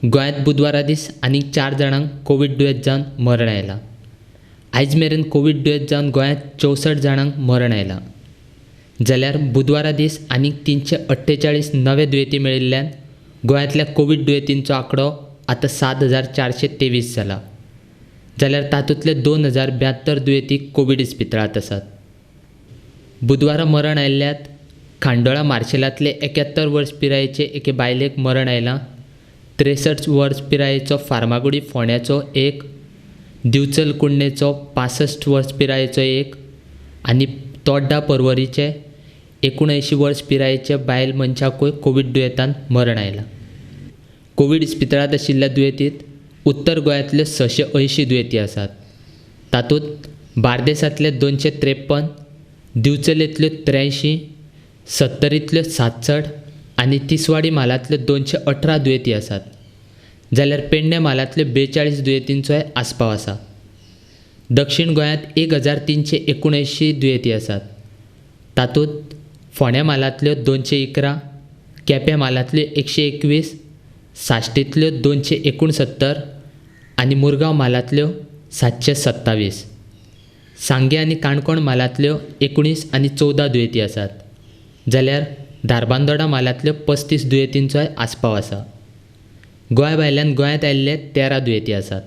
गोंयांत बुधवारा दीस आनीक 4 जाणांक कोवीड दुयेंत जावन मरण आयलां. आयज मेरेन कोवीड दुयेंत जावन गोंयांत 64 जाणांक मरण आयलां. जाल्यार बुधवारा दीस आनीक 348 नवे दुयेंती मेळिल्ल्यान गोंयांतल्या कोवीड दुयेंतींचो आंकडो आतां 7423 जाला. जाल्यार तातूंतले 2072 दुयेंती कोवीड इस्पितळांत आसात. बुधवारा मरण आयिल्ल्यात खांडोळा मार्शेलांतले 71 वर्स पिरायेचे एके बायलेक मरण आयलां. 63 वर्स पिरायेचो फार्मागुडी फोंड्याचो एक, दिवचल कुडणेचो 65 वर्स पिरायेचो एक आनी तोड्डा पर्वरीचे 79 वर्स पिरायेचे बायल मनशाकूय कोवीड दुयेंतान मरण आयलां. कोवीड इस्पितळांत आशिल्ल्या दुयेंतीत उत्तर गोंयांतल्यो 680 दुयेंती आसात. तातूंत बार्देसांतले 253, दिवचलेंतल्यो 83, सत्तरींतल्यो 67 आनी तिसवाडी म्हालांतल्यो 218 दुयेंती आसात. जाल्यार पेडणे म्हालांतल्यो 42 दुयेंतींचोय आस्पाव आसा. दक्षिण गोंयांत 1379 दुयेंती आसात. तातूंत फोंड्या म्हालांतल्यो 211, केपें म्हालांतल्यो 121, साश्टींतल्यो 269 आनी मुरगांव म्हालांतल्यो 727. सांगें आनी काणकोण म्हालांतल्यो 19 आनी 14 दुयेंती आसात. जाल्यार धारबांदोडा म्हालांतल्यो 35 दुयेंतींचोय आस्पाव आसा. गोंया भायल्यान गोंयांत आयिल्ले 13 दुयेंती आसात.